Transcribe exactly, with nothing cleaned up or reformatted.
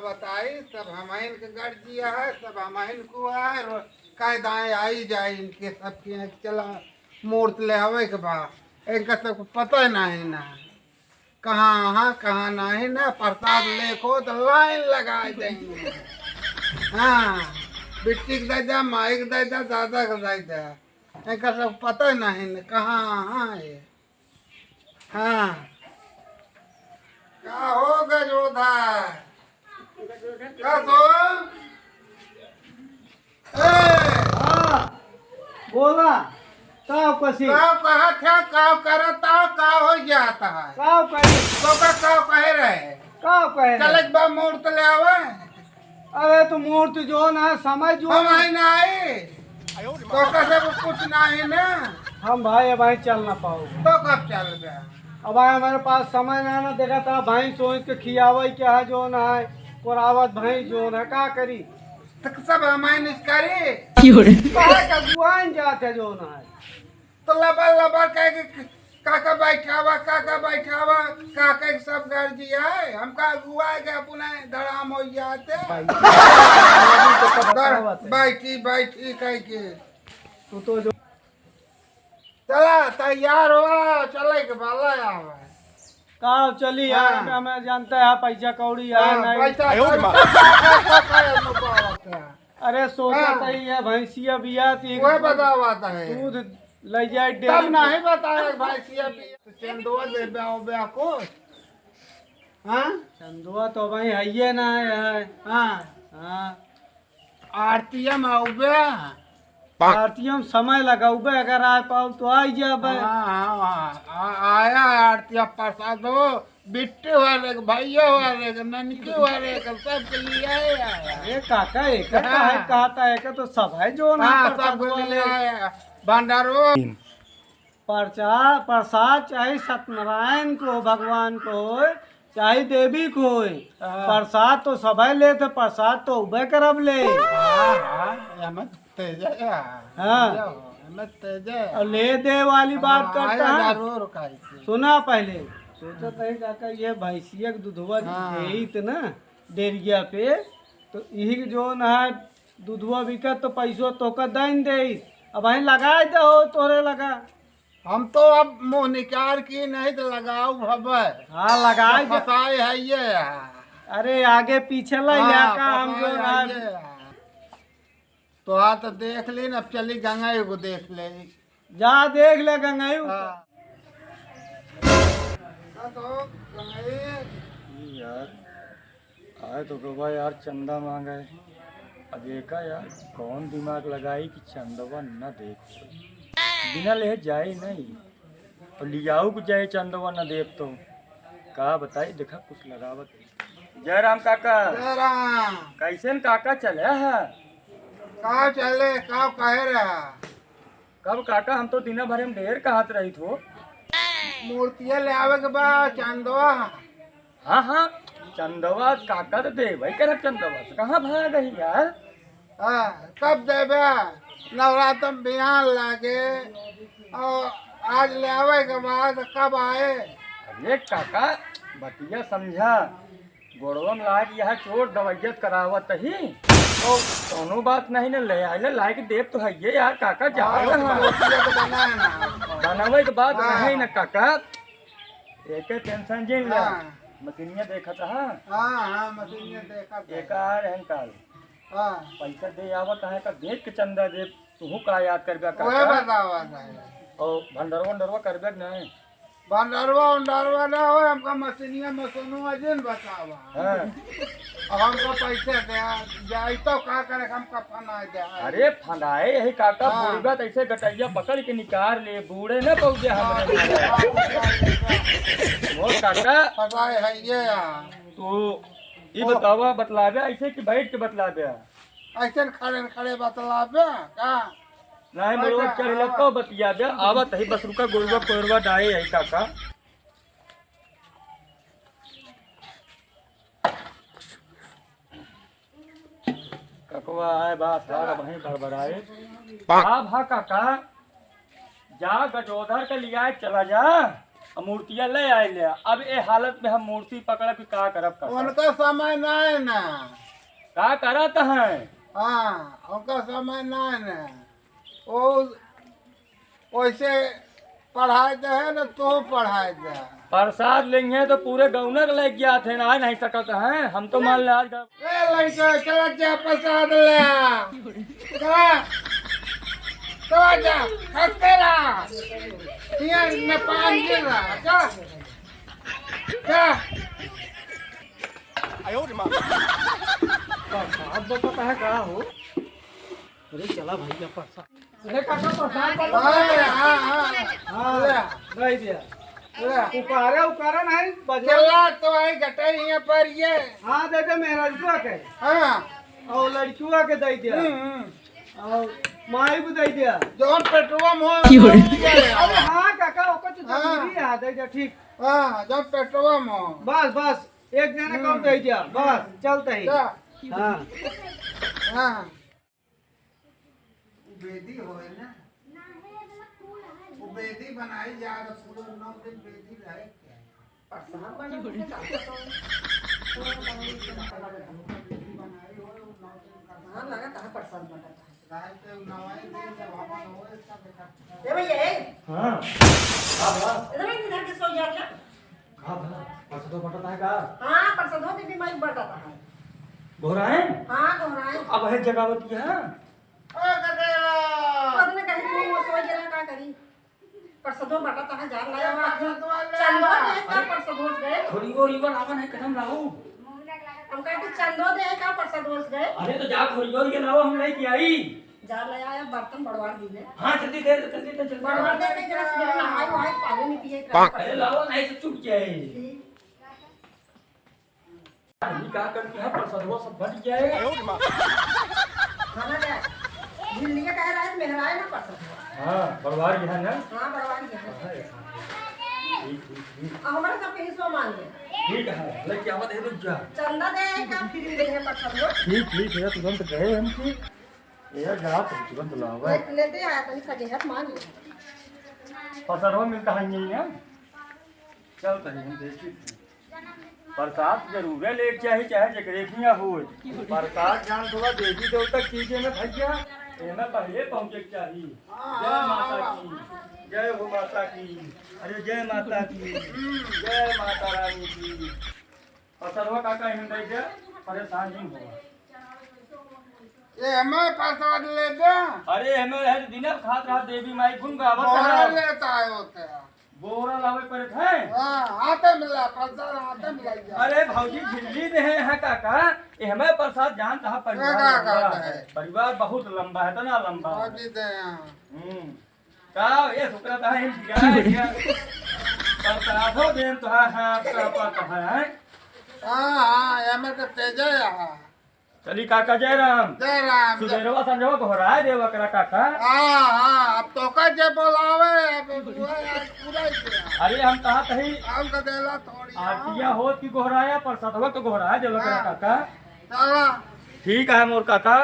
बताई, सब हमहिन के गर्जिया है, सब हमहिन को है, रो-, कायदाएं आई जाए इनके सबके, चला मूर्त ले आवे के बा, इनका सबको पता नहीं ना, कहाँ, हाँ, कहाँ नहीं ना, प्रसाद लेखो तो लाइन लगाए देंगे। हाँ, बिट्टी के दे दे, माई के दे दे, दादा के दे दे, इनका सब पता नहीं ना, कहाँ, हाँ, ये। हाँ। का हो गजोधर? का तो? ए! हाँ, बोला। का कसी? का कहत है, का करत है, का हो जात है? का करी? तो का, का कहे रहे? का कहे रहे? चलत बा मूर्त ले आवे। अरे तो मूर्त जो ना, समय जो हम ना। आई ना आई। तो कैसे वो कुछ ना है ना। हम भाई, अब भाई चल ना पाओ। तो कब चल गया? अब भाई हमारे पास समय ना, ना देखा था, भाई सोच के खियावे क्या है, जो ना है, कोरावत भाई जो ना, का करी? तो सब हमारे निष्कारी। क्यों रे? बाहर का गुआन जाते जो ना है। तो लबर लबर कहे कि काका बैठावा, काका बैठावा, काका के सब गर्जी है। हमका अगुआ के अपने धड़ाम हो जाते। भाई, तो कब दर-, बतावत है? बैठी, बैठी कह के। तू तो जो चला, तैयार हुआ, चले के बाला आवे। का चली यार, हाँ। हमें जानता है, पैसा कौड़ी है हाँ, नहीं। पैसा, आयो रे माँ। पैसा, पैसा, पैसा, पैसा, पैसा। अरे सोचा हाँ। तही है, भैंसिया बिया ती वह बतावा था है। दूध ले जाए तब डेरी पे। नहीं बताया भैंसिया बिया। तो चंदवा दे ब्याह, ब्याह को। हाँ? चंदवा तो भाई है ये ना है। हाँ। हाँ। आरतिया में आउबे। आरतिया में समय लगाउबे, अगर आ पाओ तो आई जाबे। हाँ, हाँ, हाँ। आ-, आया आरतिया प्रसाद हो, बिट्टू वाले के, भैया वाले के, ननकी वाले के, सबके लिए आया। अरे काका, एक हाँ। काहे कहता है, एक तो सब है जो ना हाँ, प्रसाद सबके लिए वाले। आया। भंडारो। प्रचा-, प्रसाद चाहे सत्यनारायण को, भगवान को होय, चाहे देवी को होय, हाँ। प्रसाद तो सबै लेत है, प्रसाद तो उबे करब ले। हाँ, हाँ, एमे तेजे है। हाँ। एमे तेजे है। और ले दे वाली बात हाँ, करता आया है। जरूर काहे से। सुना पहले, सोचत है काका, ये भैंसिया के दुधवा हाँ। देइत ना डेरिया पे, तो यही के जो ना है, दुधवा बिकत तो पैसो तोका दइन देइत। अब वहीं लगाए दे हो तोरे लगा। हम तो अब मुँह निकार की नहीं तो लगाऊ भबर। हाँ, लगाए तो दे। फंसाए है ये। अरे, आगे पीछे ला हाँ, या का हम फंसाए जो है ना ये। तो हाँ, तो देख ली ना, अब चली गंगाई को देख ले। जा देख ले गंगाई को। हाँ। का तो गंगाई? ई यार, आए तो बाबा यार चंदा मांगे। अब एका यार कौन दिमाग लगाई कि चंदवा न दे। बिना लेहे जाई नहीं। और लियाऊ को जाए चंदवा न देब तो का बताई, देखा कुछ लगावत है। जय राम काका। जय राम। कैसन काका चले है? का चले, का कहे रहा? कब काका, हम तो दिना भर में ढेर कहत रही थो। मूर्तिया ले आवे के बा, चंदवा। हाँ, हाँ, चंदवा काका तो देवे करब चंदवा से, कहाँ भाग गई यार? हाँ, कब देबे? नवरात्र में बिहान लागे, और आज ले आवे के बाद कब आए? अरे काका, बतिया समझा, गोड़वा में लाग यह चोट दवाइयत करावत ही, तो कौनो बात नहीं न, ले आइले, लाइक देव तो है ये यार काका, जा हाँ, रहा है। बतिया तो बना है ना। बनावे के बात हाँ। नहीं न काका, एके टेंशन जिन ले। हाँ। मशीनिया देखत हा? हाँ, हाँ, मशीनिया देखत है। एका आ रहन काल। हाँ। पैसा दे आवत है, का देख के चंदा दे, तुहू का याद करबे का वह का? बतावा नहीं। और भंडरवा, भंडरवा करबे कि नहीं? भंडरवा, उंडरवा ना हो, हमका मशीनिया, मशीनवा जिन बतावा। हाँ। अब हमका पैसा दे, जाई तो का करे, हमका फंदा दे। अरे फंदाए यही काका, हाँ। बुढ़बा तो ऐसे गटैया पकड़ के निकाल ले, बूढ़े न पहुंचे हम। हाँ, हाँ, हाँ। मोर काका। फंदाए है ये यार। तो ई ओ। बतावा, बतलाबे ऐसे कि बैठ के बतलाबे? ऐसे खड़े खड़े बतलाबे का? नहीं, मोर बैठा, चढ़ हाँ। लगता बतियाबे। आवत है बस रुका, गोरुआ कोरवा डाए है काका। ककवा आए बा, सारा वहीं बड़बड़ाए। का भा काका, जा गजोधर के लियाए चला जा। अब मूर्तिया ले आए ले, अब ए हालत में हम मूर्ति पकड़ब कि का करब, का करब? उनका समय ना है ना। का करत हैं? हाँ, उनका समय ना है ना। वो वैसे पढ़ाए दे है ना, तो पढ़ाए दे है। प्रसाद लेंगे तो पूरे गौनक लेके आते हैं, आ नहीं सकत हैं। हम तो मान ले आज का ए लड़का, चला जा प्रसाद ले आ। चला, चला जा, हंसते रहा। ये न पान गिर रहा, चला। चला। प्रसाद बताता है का हो? अरे चला भैया, प्रसाद। अरे काका, प्रसाद बताता है। हाँ, हाँ, हाँ। हाँ, ले। दे दिया। ले। उकारे, उकारे नहीं, बजवा। चला तो आई गटई यहाँ पर ये। हाँ, दे दे, मेहरारुआ के। हाँ। और लड़कियों के दे दिया। हम्म, हम्म। और माई को दे दिया। जौन पेटवा में हो, क्यों रे? अरे हाँ काका, ओकर तो हाँ। जरूरी है, दे दिया, ठीक। हाँ, जौन पेटवा में हो। बस, बस, एक जना हम्म। कम दे दिया, बस, चलते ही। जा। हाँ। हाँ। वो बेदी होए ना, वो बेदी बनाई जा रहा, पूरा नौ दिन बेदी रहे क्या? प्रसाद बना के जाता तो। हाँ, लगा कहाँ प्रसाद बना था। रात के नवाई दिन जब हवन होए, तब देखा। ए भैया, ए। हाँ। हाँ, हाँ। इधर, इधर के सो जाता। का भला? प्रसादो बटत है का? हाँ, प्रसादो के भी माइक बटत है। गोहराए? हाँ, गोहराए। अब है जगावत है? ओ गदेला। पता नहीं कहीं नहीं, वो सोई जरा का करी। प्रसादो बटत है, जान लाया, प्रसादो वाला। चंदो दे का प्रसादो गए। थोड़ी वो रिवर आवन है, कदम लाओ। हम कहे कि चंदो दे का प्रसादो गए। अरे तो जा, थोड़ी और के लाओ, हम लेके आई। जा ले आया, बर्तन बड़वार दी है। हाँ, जल्दी दे, जल्दी दे, जल्दी। बड़वार दे के जरा सुबह नहाई वहाई, पानी नहीं पिए, पाक। अरे लाओ, नहीं से चुप जाए। ठीक। ये का करती है, प्रसादवा सब बट जाए। खाना दे। झिल्लिया कहे रहे, मेहराए ना प्रसादवा। हाँ, बड़वार यहाँ ना? हाँ, बड़वार यहाँ। हाँ, ठीक, ठीक, ठीक। अब हमारे सब के हिस्सा मांग ले। ठीक है, लेके आवत है, रुक जा। चंदा दे का फिर दे है प्रसादवा। ठीक, ठीक है, तुरंत गए हम। ठीक। ए, जा, तुम तुरंत लाओ। ले, लेते आया, तनी सगे हाथ मांग ले। पसरवा मिलता है नहीं है? चल, तनी हम देखी थे। प्रसाद जरूर है, लेके चाहे, चाहे जेकरे हियाँ होए। प्रसाद जान थोड़ा देवी देवता की चीज है ना भैया, एमे पहले पहुँचे के चाही। जय माता की, जय हो माता की, अरे जय माता की, जय माता रानी की। पसरवा काका हिंदई दे, परेशान जिन हुआ। ये हमें प्रसाद ले दे। अरे हमें है तो दिने खात रहा देवी माई गुन गावत बोरा रहा। लेता है होते हैं। बोरा लावे पड़त है। हाँ, हाथे मिला, प्रसाद हाथे मिला जा। अरे भौजी झिल्ली दे है, है काका, ये हमें प्रसाद जानत है परिवार ये का लंबा कहता है? है। परिवार बहुत लंबा है, इतना लंबा है। भौजी दे यहाँ। हम्म। का ये सुकरा तो है, क्या है, क्या? प्रसादो देन तो है, हाँ, आपका पापा तो है, हैं? हाँ, हाँ, ये में तो तेजा है। चली काका, जय राम। जय राम, जय सुबेरवा संजवा गोहराए देवा करा काका। हाँ, हाँ, अब तो का जे बोलावे, अब वो आज पूरा ही किया। अरे हम कहा कहीं हम तो देला थोड़ी, हाँ। आरतिया होत की गोहराया, प्रसादवा तो गोहराए देवा करा हाँ। काका। चला। ठीक है मोर काका।